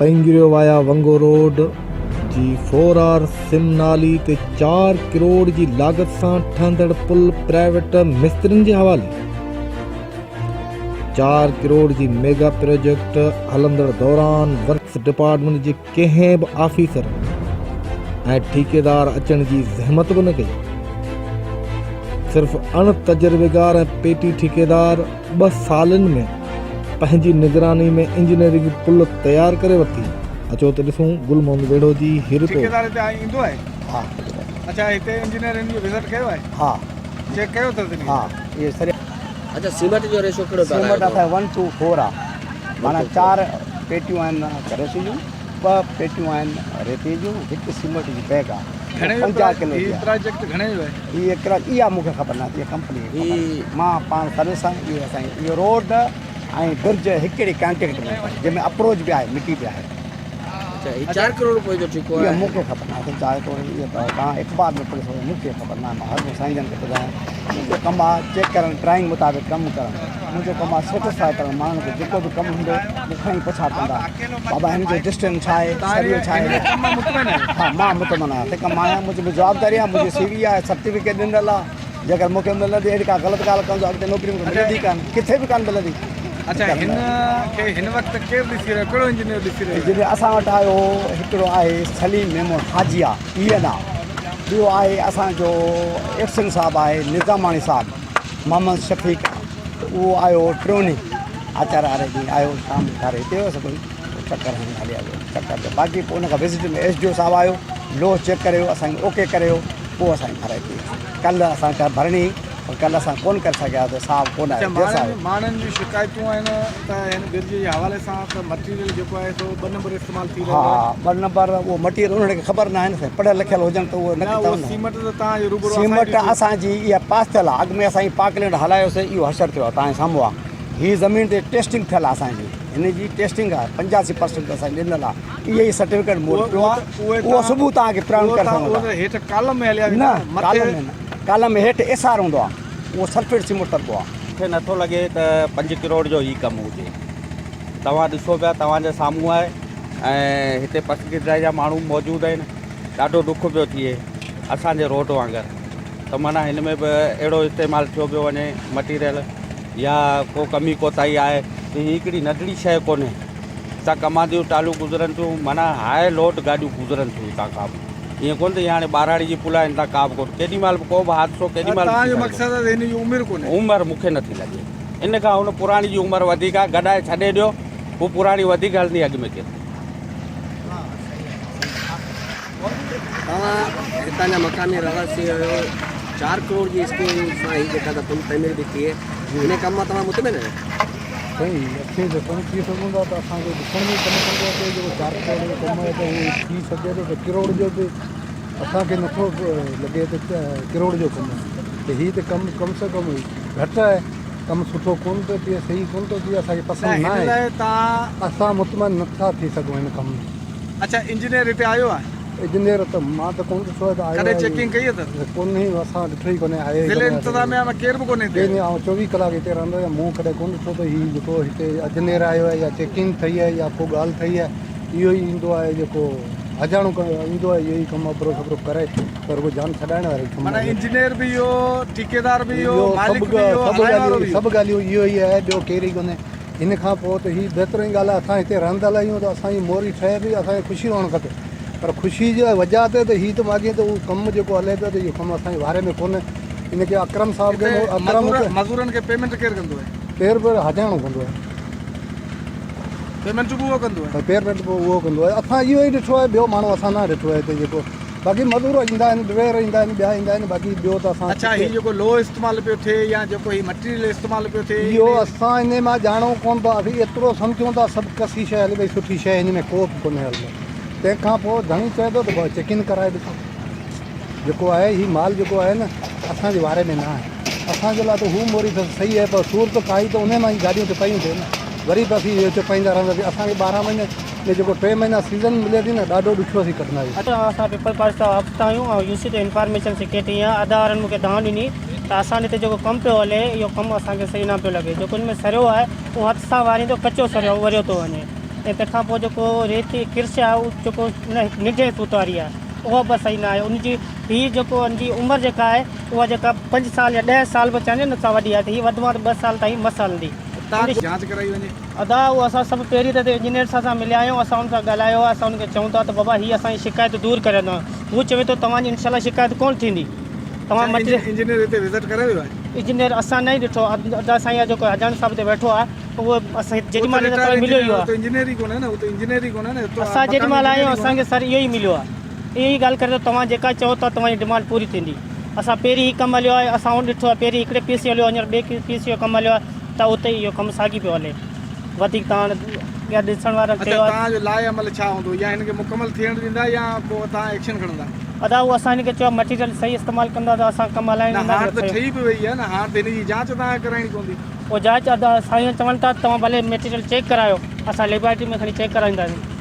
Pangrio via ونگو road جي four are some نالي تي چار ڪروڙ جي لاڳت سان ٺهندڙ پل پرائيويٽ مسترين جي حوالي، چار ڪروڙ جي ميگا پروجيڪٽ هلندڙ دوران ورڪس ڊپارٽمينٽ جي ڪنهن به آفيسر ۽ ٺيڪيدار اچڻ جي زحمت به نه ڪئي. صرف اڻ تجربيگار ۽ پيٽي ٺيڪيدار ٻه سالن ۾ پنهنجي نگراني ۾ انجنيئرنگ پل تيار ڪري ورتي. اچو ته ڏسون گل محمد ويڙهو جي هي رپورٽ. ٺيڪيدار هتي ايندو آهي؟ ها. اڇا هتي انجنيئر هن جو وزٽ ڪيو آهي؟ ها. چيڪ ڪيو اٿس هن کي؟ ها اهي سري. اڇا سيمٽ جو ريشو ڪهڙو پيا سيمٽ هلايو اسان جو ون ٽو فور آ معنيٰ چار پيٽيون آهن ڪريسي جون ٻه پيٽيون آهن ريتي جون هڪ سيمٽ جي بيگ آ گهڻي جو 50 ڪلو هي جي آ پراجيڪٽ گهڻي جو آهي؟ هي اها مون کي خبر ناهي اها ڪمپني کي خبر آهي مان پاڻ سروس آهيان اهو اسان اهو روڊ ۽ برج هڪڙي ڪانٽيڪٽ ۾ اٿس جنهن ۾ اپروچ به آهي مٽي به آهي. اڇا هي چار ڪروڙ روپئي جو ٺيڪو آهي. اها مون کي خبر ناهي سائين چار ڪروڙ اهو ته توهان اخبار ۾ پڙهي سگهو مون کي خبر ناهي مان هر سائين جن کي ٻڌايان منهنجو ڪم آهي چيڪ ڪرڻ ڊرائنگ مطابق ڪم ڪرڻ منهنجو ڪم آهي سيٽسفائي ڪرڻ ماڻهن کي جيڪو به ڪم هوندو مون کان ئي پڇا ڪندا بابا هن جو ڊسٽنس ڇا آهي سريو ڇا آهي ها مان مطمئن آهيان تنهن کان مان آهيان منهنجي جوابداري آهي منهنجي سي وي آهي سرٽيفڪيٽ ڏنل آهي جيڪر مون کي ملندي اهڙي ڪا غلط ڳالهه ڪندو اڳتي نوڪري مون کي ملندي ڪانه ڪٿي به ڪانه ملندي. اڇا هن کي هن وقت ڪير ڏسي رهيو ڪهڙو انجنيئر ڏسي رهيو آهي؟ جڏهن اسان وٽ آيو هو هڪڙو آهي سليم ميمڻ حاجي آ اي اين آ ٻيو آهي اسان جو ايڪسن صاحب آهي نظاماڻي صاحب محمد شفيق اهو آيو هو ٽيون ڏينهن آچر واري ڏينهن آيو شام ڌاري هتي هيس ڪوئي چڪر هڻي هليا ويو چڪر تي باقي پوء ان کان وزٽ ۾ ايس ڊي او صاحب آيو لوهه چيڪ ڪري ويو اسان کي اوڪي ڪري ويو پوء اسان جي ڀرائي ٿي. ڪلهه اسان کي ڀرڻي هئي پر ڪلهه اسان ڪونه ڪري سگهياسين صاحب ڪونه آيو دير سان آيو. ماڻهن جون شڪايتون آهن ته هن برج جي حوالي سان ته مٽيريل جيڪو آهي سو ٻه نمبر استعمال ٿي رهيو آهي. ها ٻه نمبر اهو مٽيريل انهن کي خبر ناهي نه سائين پڙهيل لکيل هجن ته اهو نه نه اهو سيمٽ ته توهان جي روبرو اسان سيمٽ اسان جي اها پاس ٿيل آهي اڳ ۾ اسان هي پاڪلينڊ هلايوسين اهو حشر ٿيو آهي توهان جي سامهون آهي هي زمين تي ٽيسٽنگ ٿيل آهي اسان جي هن جي ٽيسٽنگ آهي 85 پرسنٽ اسان جي ڏنل آهي. اهي ئي سرٽيفڪيٽ مون وٽ پيو آهي اهو صبح توهان کي پرائونڊ ڪري سگهون ٿا. هيٺ ڪالم ۾ هليا ويندا نه ڪالم ۾ نه ڪالم ۾ هيٺ ايس آر هوندو آهي اهو سلفيٽ سيمنٽ سڏبو آهي. مون کي نٿو لڳي ته پنج ڪروڙ جو هي ڪم هجي. توهان ڏسو پيا توهان جي سامهون آهي ۽ هتي پسگردائي جا ماڻهو موجود آهن ڏاڍو ڏک پيو ٿئي اسان جي روڊ وانگر ته معنيٰ هن ۾ به اهڙو استعمال ٿيو پيو وڃي مٽيريل يا ڪو ڪمي ڪوتاهي آهي ته هي هڪڙي ننڍڙي شيء ڪونهي. هتان ڪمانديون جون ٽالون گذرن ٿيون معنيٰ هاء لوڊ گاڏيون گذرن ٿيون هتان کان به ائين ڪونه ته هي هاڻي ٻاراڙي جي پل آهي هتان ڪا به ڪونه ڪيڏي مهل به ڪو به حادثو ڪيڏي مهل به توهان ٿي جو سگهي مقصد ٿو. آهي ته هن جي عمر ڪونهي. عمر مون کي نٿي لڳي ان کان هن پراڻي جي عمر وڌيڪ آهي گڏائي ڇڏي ڏيو هو پراڻي وڌيڪ هلندي اڳ ۾ ڪير. توهان هتان جا مقامي رهواسي آهيو چار ڪروڙ جي اسڪيم سان هي جيڪا ته پل تعمير به ٿئي ان ڪم مان توهان مطمئن آهيو؟ سائين اکين سان ڪونه ٿي سگهون ٿا ته اسان کي ڏسڻ ۾ ڪم ڪونه ٿو اچي جيڪو چار ڪروڙ جو ڪم آهي ته اهو ٿي سگهي ٿو ته ڪروڙ جو به اسان کي نٿو لڳي ته ڪروڙ جو ڪم آهي ته هي ته ڪم ڪم سي ڪم گهٽ آهي ڪم سٺو ڪونه ٿو ٿئي صحيح ڪونه ٿو ٿئي اسان کي پسند نه نه هن آهي لاء توهان اسان مطمئن نٿا ٿي سگهون هن ڪم ۾. اڇا انجنيئر هتي آيو آهي؟ انجنيئر ته مان ته ڪونه ڏٺو آهي ته آيو ڪڏهن آهي. چيڪنگ ڪئي اٿس؟ ڪونهي اسان ڏٺو ئي ڪونهي آيو ئي ضلعي ڪونهي اسان انتظاميا ۾ ڪير به ڪونهي هتي ڪي آئون 24 ڪلاڪ هتي رهندو آهيان مون ڪڏهن ڪونه ڏٺو ته هي جيڪو هتي انجنيئر آيو آهي يا چيڪنگ ٿئي آهي يا ڪو ڳالهه ٿئي آهي اهو ئي ايندو آهي جيڪو اجاڻو ايندو آهي اهو ئي ڪم اڀرو سڀرو ڪري پر رڳو جان ڇڏائڻ واري ڪم معنيٰ آهي. انجنيئر به اهو ٺيڪيدار به اهو اهو مالڪ سڀ به اهو سڀ هلائڻ وارو ڳالهيون به اهو. سڀ ڳالهيون اهو ئي آهي ٻيو ڪير ئي ڪونهي. ان کان پوء ته هي بهترين ڳالهه آهي اسان هتي رهندل آهيون ته اسان جي موري ٺهي پئي اسان کي خوشي هئڻ کپي پر خوشي جي وجهه تي ته هي ته ماڳهين ته اهو ڪم جيڪو هلي پيو ته اهو ڪم اسان جي واري ۾ ڪونهي ان کي اڪرم صاحب کي هتي اڪرم مزور مزورن کي پيمينٽ ڪير ڪندو آهي؟ پير به هجاڻو ڪندو آهي. پيمينٽ به اهو ڪندو آهي؟ پيمينٽ به اهو ڪندو آهي اسان اهو ئي ڏٺو آهي ٻيو ماڻهو اسان نه ڏٺو آهي هتي جيڪو باقي مزور ايندا آهن ڊرائيور ايندا آهن ٻيا ايندا آهن باقي ٻيو ته اسان اڇا هي جيڪو لوهه استعمال پيو ٿئي يا جيڪو هي مٽيريل استعمال پيو ٿئي اهو اسان انهي مان ڄاڻون ڪونه ٿا اسين ايترو سمجهون ٿا سڀ ڪسي شيء هلي پئي سٺي شيء هن ۾ ڪو به ڪونهي هلندو تنهن کان پوء ڌڻي چئي ٿو ته چيڪنگ ڪرائي ڏسو جيڪو آهي هي مال جيڪو آهي نه اسان جي واري ۾ نه آهي اسان جي لاء ته هو موري ته صحيح آهي پر سور ته ڪائي ته انهي مان ئي گاڏيون ٽپايون ٿي نه وري به اسين اهو چپائيندا رهنداسين اسان کي 12 مهيني ۾ جيڪو ٽي مهينا سيزن ملي ٿي نه ڏاڍو ڏکيو اسين ڪڍندا آهيون. اسان پيپلز پارٽي سان وابسته آهيون ۽ يو سي تي انفارميشن سيڪريٽري آهيان ادا وارن مون کي دانهن ڏني ته اسان هتي جيڪو ڪم پيو هلي اهو ڪم اسان کي صحيح نه پيو لڳي جيڪو ان ۾ سريو آهي اهو هٿ سان واريندو ڪچو سريو وريو ٿو وڃي. ۽ تنهن کان پوء جيڪو ريتي ڪرش آهي اهو جيڪو ان هڪ ننڍي سوت واري آهي اها به صحيح نه آهي ان جي هي جيڪو ان جي عمر جيڪا آهي اها جيڪا پنج سال يا ڏهه سال به چئجي نه سا وڏي آهي ته هي وڌ مان وڌ ٻه سال تائين مس هلندي. تان جاچ ڪرائي وڃي. ادا اهو اسان سڀ پهرين ته انجنيئر صاحب سان مليا آهيون اسان ان سان ڳالهايو آهي اسان ان کي چئون ٿا ته بابا هي اسان جي شڪايت دور ڪري ڏيو هو چوي ٿو توهان جي انشاء الله شڪايت ڪونه ٿيندي توهان مٽيريل انجنيئر هتي وزٽ ڪري ويو آهي. انجنيئر اسان نه ڏٺو ادا سائين جيڪو حجاڻ صاحب هتي ويٺو آهي اهو اسان جيڏي مهل هن مليو ئي آهي. انجنيئر ئي ڪونهي نه هو ته انجنيئر ئي ڪونهي نه اسان جيڏي مهل آيا آهيون اسان کي سر اهو ئي مليو آهي اهو ئي ڳالهه ڪري ٿو توهان جيڪا چئو ٿا توهان جي ڊمانڊ پوري ٿيندي اسان پهرين هي ڪم هليو آهي اسان اهو ڏٺو آهي پهرين هڪڙي پي سي هليو هينئر ٻئي پي سي جو ڪم هليو آهي ته اتي اهو ڪم ساڳي پيو هلي وڌيڪ توهان ٻيا ڏسڻ وارن چيو آهي. اڇا توهان جو لاء عمل ڇا هوندو يا هن کي مڪمل ٿيڻ ڏيندا يا پوء توهان ايڪشن کڻندا. ادا اهو اسان هن کي چيو آهي مٽيريل صحيح استعمال ڪندا ته اسان ڪم هلائڻ نه ڏيندا هاڻ ته ٺهي به وئي آهي نه هاڻ ته هن جي جاچ توهان کي ڪرائڻي پوندي. اهو جاچ ادا سائين چون ٿا توهان ڀلي مٽيريل چيڪ ڪرايو اسان ليبارٽري ۾ کڻي چيڪ ڪرائينداسين.